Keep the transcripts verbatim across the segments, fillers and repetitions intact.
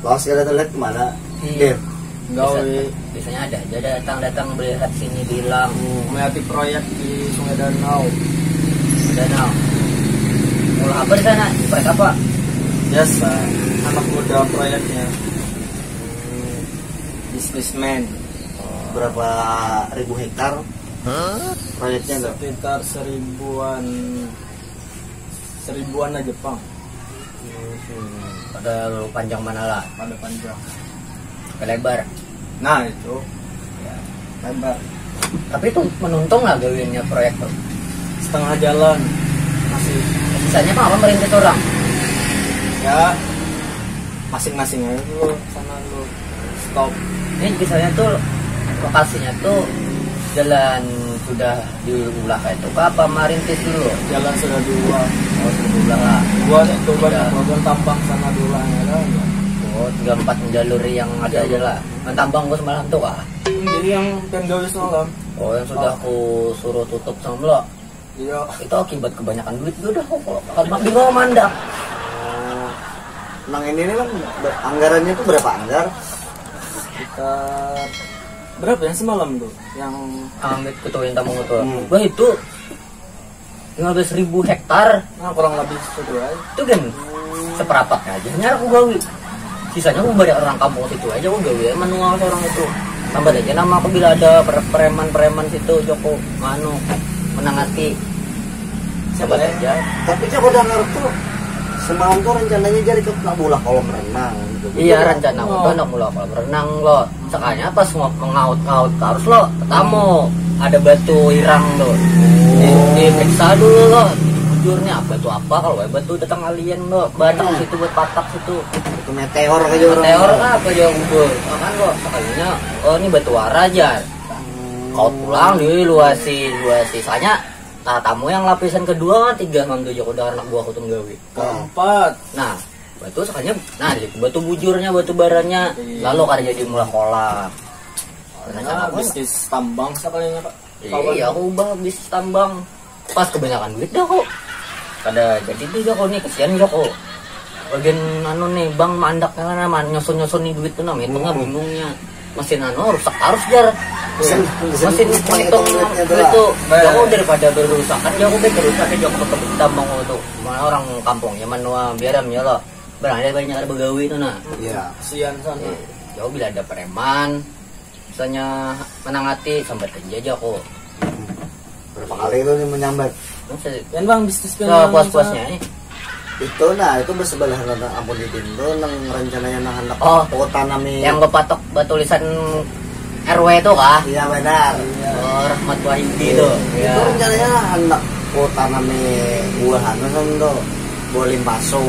Laos kada terlihat kemana? Iya. Dev. Gawe. Biasanya ada aja datang-datang melihat sini bilang. Hmm. Melihat proyek di Sungai Danau. Danau. Mula apa di sana? Proyek apa? Biasa. Anak muda proyeknya. Hmm. Businessman. Berapa ribu hektar? Huh? Proyeknya enggak? Sekitar seribuan. Seribuan aja pang. Hmm, pada panjang mana lah? Pada panjang. Ke lebar. Nah itu. Ya. Lebar. Tapi itu menuntung lah gawiannya proyek tuh. Setengah jalan masih. Sisanya mah apa merintis orang? Ya masing-masing aja dulu sana dulu. Stop. Ini kisahnya tuh lokasinya tuh jalan sudah diulah kayak itu apa marintis dulu? Jalan sudah diulah. Oh, sudah diulah lah. Gua nih tuh banyak program tambang sama diulah ya kan. Oh, tiga empat jalur yang ada aja lah. Nah, tambang gua semalam tuh ah. Jadi yang pengen gawe semalam. Oh, yang sudah aku suruh tutup sama lo. Iya. Itu akibat kebanyakan duit gue dah kok kalau kalau bingung mandak. Nang ini nih bang, anggarannya tuh berapa anggar? Sekitar berapa yang semalam tuh? Yang ambil ketua yang tamu ketua. Hmm. Wah itu lima belas ribu hektar. Nah kurang lebih sesuai. Itu kan seperapat aja nyar aku gawi. Sisanya aku banyak orang kampung situ aja aku gawe manual seorang itu. Tambah aja nama aku bila ada preman-preman situ Joko nganu menangati. Siapa aja. Tapi Joko dengar tuh semalam tuh rencananya jadi ke nak bola kolam renang gitu. Iya rencana aku tuh nak bola kolam renang lo. Sekalinya pas mau mengaut-ngaut harus lo tamu ada batu irang tuh. Di, diperiksa dulu lo. Bujurnya apa tuh apa kalau batu datang alien lo. Batak situ buat patak situ. Itu meteor aja orang. Meteor kan apa aja ngumpul. Makan kok sekalinya oh ini batu wara aja. Kau pulang di luasi luasi sanya nah tamu yang lapisan kedua kan tiga mam tujuh udah anak buah kutung gawi. Keempat. Nah batu sekalinya nah di batu bujurnya batu baranya iya. Lalu kada jadi mula kolam. Nah, bisnis tambang sekalinya pak. Iya aku ubah bisnis tambang. Pas kebanyakan duit dah kok. Kada jadi deh kok nih kesian juga kok. Bagian anu nih bang mandaknya kan aman nyusun nyusun nih duit tuh namanya itu nggak bingungnya. Mesin anu rusak harus jar. Mesin mesin menghitung itu. Aku daripada berusakan ya aku baik berusakan ya aku tetap tambang itu. Mana orang kampungnya manual biaram ya loh. Barang ada banyak ada begawi itu nah. Iya. Kesian sana. Ya bila ada preman misalnya menangati sambat kerja aja aku. Berapa kali itu nih menyambat? Dan bang bisnis ke puas-puasnya nih. Itu nah itu bersebelahan dengan ampun di pintu nang rencananya nang hendak oh, aku tanami yang berpatok bertulisan R W itu kah? Iya benar. Oh, Rahmat Wahyudi itu. Iya. Itu rencananya hendak aku tanami buah anu tuh buah limpaso.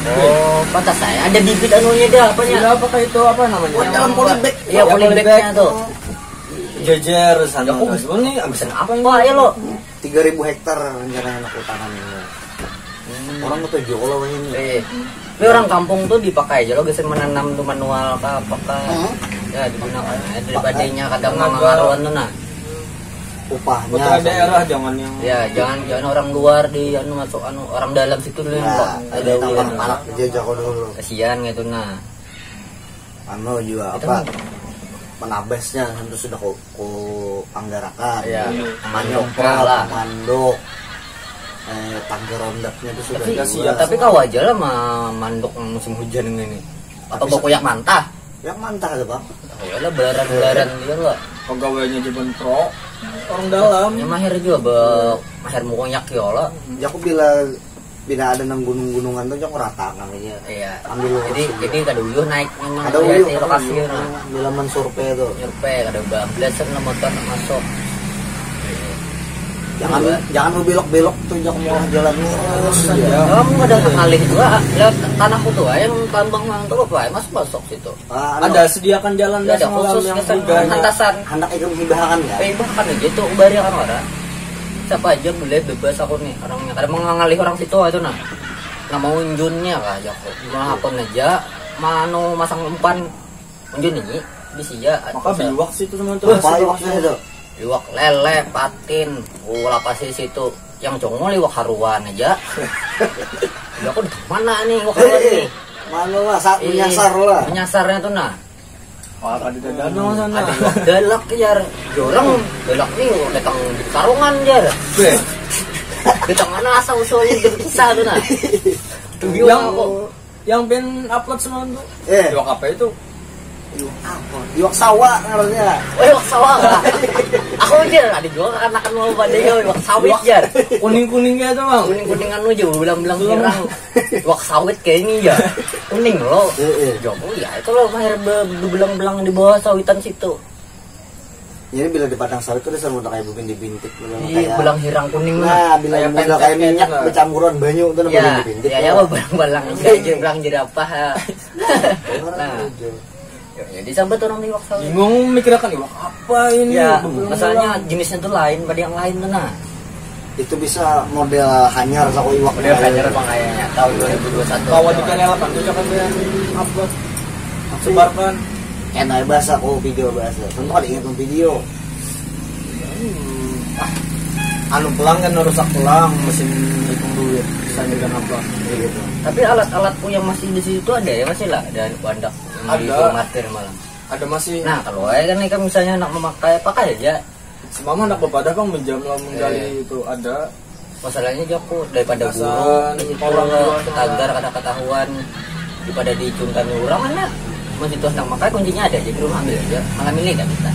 Oh, pantas saya ada bibit anunya dia apanya? Sudah apakah itu apa namanya? Buat dalam polybag. Iya, polybagnya tuh. Jejer sana. Ya, aku bisa nih, bisa apa enggak ya lo? Tiga ribu hektar rencana anak utara nih. Hmm. Orang ketujuh kalau ini. Eh, ini orang kampung tuh dipakai aja lo geser menanam tuh manual apa apa hmm? Ya digunakan ya, daripadanya kadang mengaruan tuh nah. Upahnya. Putra daerah jangan yang. Ya jangan jangan orang luar di anu masuk anu orang dalam situ dulu ya, ada yang parak aja jago dulu. Kasihan gitu nah. Anu juga apa? Menabesnya itu sudah kok ku anggarakan ya, manyompol lah manduk eh, tangga rondaknya itu sudah tapi, juga. Tapi kau aja lah ma- manduk musim hujan ini apa bawa kuyak mantah yang mantah ada bang oh ya lah belaran-belaran dia lah pegawainya di pro orang dalam ya mahir juga be mahir mukonyak ya lah ya aku bila bila ada nang gunung-gunungan tuh jangan rata namanya iya ambil jadi jadi kada uyuh naik memang ada uyuh lokasi nah. Bila mensurvei tuh survei kada bablas sama motor nak masuk jangan Dua. Jangan belok-belok tuh jangan mau jalan lurus ya. Kamu ada kali juga lewat tanahku tuh yang tambang mang tuh apa masuk masuk situ ah, anu. Ada sediakan jalan ya, ada khusus yang sudah hantasan anak itu hibahan ya hibahan aja tuh bari kan orang siapa aja boleh bebas aku nih orangnya kada mengalih orang situ aja nah nama unjunnya kah aja aku malah aku aja manu masang umpan unjun ini bisi ya maka biwak situ teman-teman biwak itu biwak lele patin ulah pasti situ yang congol iwak haruan aja ya aku di mana nih iwak haruan nih Anu lah, sa- menyasar lah. Menyasarnya tuh nah. Wah, ada dana sana. Ada galak jar. Jorang galak nih datang di sarungan jar. Beh. Datang mana asal usulnya gitu kisah tuh nah. Tunggu yang aku. Yang pin upload semalam tuh. Eh. Iwak apa itu? Iwak apa? Iwak sawa ngarannya. Oh, iwak sawa lah. Aku aja ada juga anak mau pada ya iwak sawit jar. Kuning-kuning kayak itu, Bang. Kuning-kuning anu aja bilang-bilang pirang. Iwak sawit kayak ini ya. Kuning loh. Heeh. Jokowi ya itu loh mahir be- bebelang-belang di bawah sawitan situ. Jadi bila di padang sawit tuh sama kayak bubin di bintik gitu. Iya, kayak belang hirang kuning lah. Nah, bila kayak muda kayak minyak gitu. Bercampuran banyu tuh namanya iya, di bintik. Iya, ya, belang-belang. Iya, iya. Belang jerapah. Nah. Jadi sampai orang di waktu bingung mikirkan iwak apa ini. Ya, masalahnya jenisnya tuh lain pada yang lain tuh nah. Itu bisa model hanyar sako iwak. Model hanyar apa kayaknya tahun dua ribu dua puluh satu. Kawan di kalian apa tuh coba yang upload sebarkan. Enak bahasa kau video bahasa. Tentu ada ingat video. Hmm. Ah, anu pulang kan rusak pulang mesin hitung duit. Bisa jadi apa? Gitu. Tapi alat-alatku yang masih di situ ada ya masih lah dan bandak. Ada. Martir malam. Ada masih. Nah kalau saya kan kan misalnya anak memakai pakai aja. Semama anak bepadah bang menjam lah menggali eh. Itu ada. Masalahnya juga aku daripada burung itu tagar kada ketahuan daripada dicuntan orang mana masih tuh nang makai kuncinya ada jadi rumah ambil aja malam ini kan kita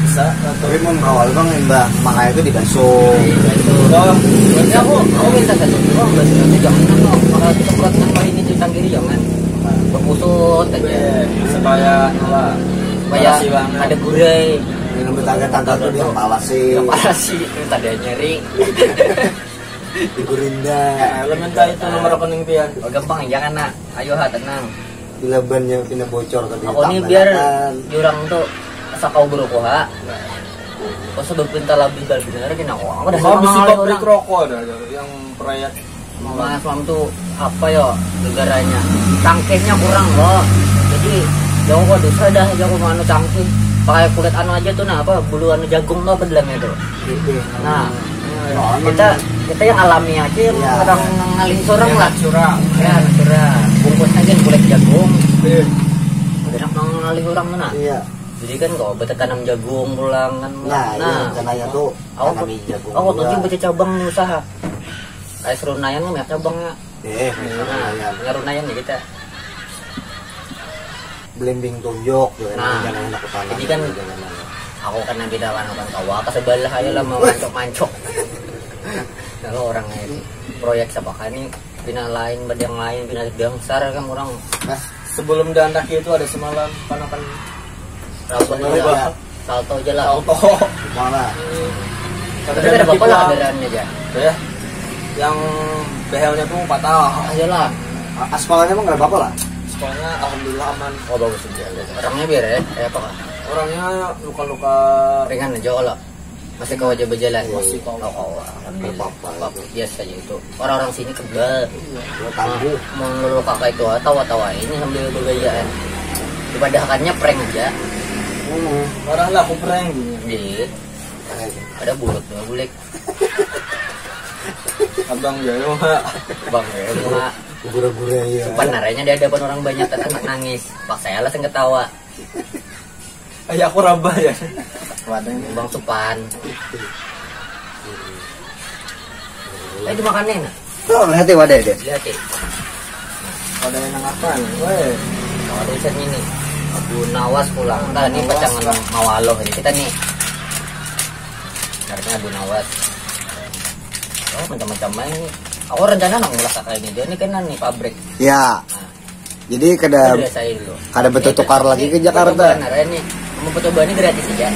bisa tapi mau kawal bang imbah makai itu dibaso itu bang ya aku aku minta satu orang berarti jangan apa kalau kita buat nang ini cuntan diri jangan berpusut aja supaya apa supaya ada gurai minum tangga-tangga tuh dia palasi palasi tadi nyeri Di Gurinda. Nah, lu minta itu nomor rekening pian. Oh, gampang jangan nak. Ayo ha tenang. Bila ban yang pina bocor tadi. Aku ini biar jurang tuh sakau berukuha. Kau sebab pinta lebih dari benar kena uang. Udah sama habis itu beli rokok ada yang proyek. Mas mam tuh apa ya negaranya? Tangkihnya kurang loh. Jadi jauh kok dosa dah jauh mana tangkih. Pakai kulit anu aja tuh nah apa bulu anu jagung tuh apa dalamnya tuh. Nah, kita kita yang alami aja yang ya. Orang ngalih seorang ya, lah. Curang. Ya, curang. Bungkusnya aja kulit jagung. Iya. Udah enak ngalih orang mana? Iya. Jadi kan kalau kita tanam jagung pulang kan. Nah, nah. Iya, tuh aku, jagung aku tuh baca cabang usaha. Kayak serunayan kan cabangnya. Eh, nah, serunayan. Nyarunayan ya kita. Belimbing tunjuk gitu kan, nah, jangan enak kepala jadi kan aku kan nanti dalam kan kawa ke sebelah aja lah mau mancok mancok kalau orang ini proyek siapa kan ini pina lain bad yang lain pina gangsar kan orang nah, sebelum diandaki itu ada semalam panakan rapat juga salto aja lah salto mana tapi ada apa lah kendaraannya aja ya yang behelnya tuh patah aja lah aspalnya emang nggak apa-apa lah aspalnya alhamdulillah aman oh bagus Orangnya biar ya, kayak apa kah? Orangnya luka-luka ringan aja lah. Masih kau aja berjalan. Masih kau. Oh, oh, alhamdulillah. Apa-apa. Biasa aja itu. Orang-orang sini kebal. Iya. Tangguh. Menurut kakak itu tawa-tawa ini sambil bergayaan. Dipadahakannya prank aja. Hmm. Parah lah aku prank. Iya. Ada buruk dua bulik. Abang gaya mah. Abang gaya mah. Gura-gura ya. Sebenarnya dia ada orang banyak tetap nangis. Pak saya lah ketawa. Ayah aku rabah ya. Wadah ini. Bang Supan. Eh dimakan nih. Oh, lihat ya wadah dia. Lihat ya. Wadah yang apa nih? Weh. Wadah isan ini. Abu Nawas pulang. Nah, ini pacangan mawaloh ini kita nih. Karena Abu Nawas. Oh, macam-macam main nih. Aku rencana nang ulah kayak ini. Dia ini kan nih pabrik. Ya. Nah. Jadi kada kada bertukar lagi ke Jakarta. Nah, ini mau percobaan ini gratis aja.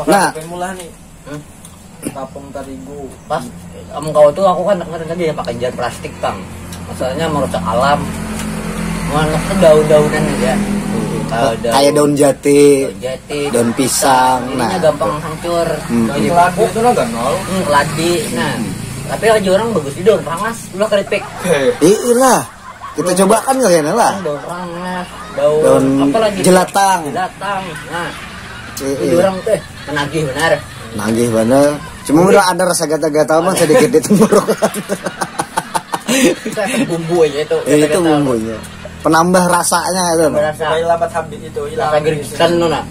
Nah, mulai nih. Hmm? Tapung tarigu. Pas kamu kau tuh aku kan dengar tadi ya pakai jar plastik kang. Masalahnya merusak alam. Mana tuh daun-daunan aja. Kayak daun jati, daun, jati, daun pisang. Nah, gampang hancur. Hmm. Jadi pelaku itu lah ganal. Hmm, keladi. Nah, hmm. Tapi aja orang bagus di daun pangas, ulah keripik. Iya lah. Kita coba kan kalian lah. Daun rangas, daun, daun apa lagi? Jelatang. Jelatang. Nah. Iya. Orang teh menagih benar. Nagih benar. Cuma udah ada rasa gatal-gatal mah sedikit di tenggorokan. Itu efek bumbu aja itu. Ya, itu bumbunya, penambah rasanya itu. Berasa Supaya lambat habis itu, hilang. Rasa gergitan tuh nah.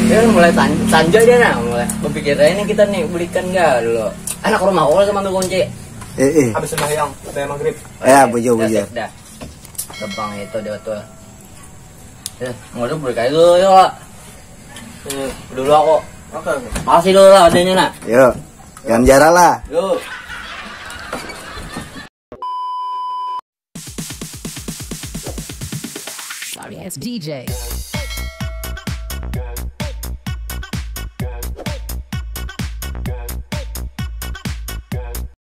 Dia mulai tan- tanja dia nah, mulai berpikir, "Eh, ini kita nih belikan nggak dulu?" Anak rumah aku sama ambil kunci. Eh, eh. Habis sembahyang, sembahyang maghrib. Ya, bujur, bujur. Dah. Gampang itu dia tuh. Ya, mau dulu beli kayak dulu yuk. Ini dulu aku. Oke, oke. Makasih dulu lah adanya nak. Yuk, jangan jarang lah. Yuk. Yes, D J.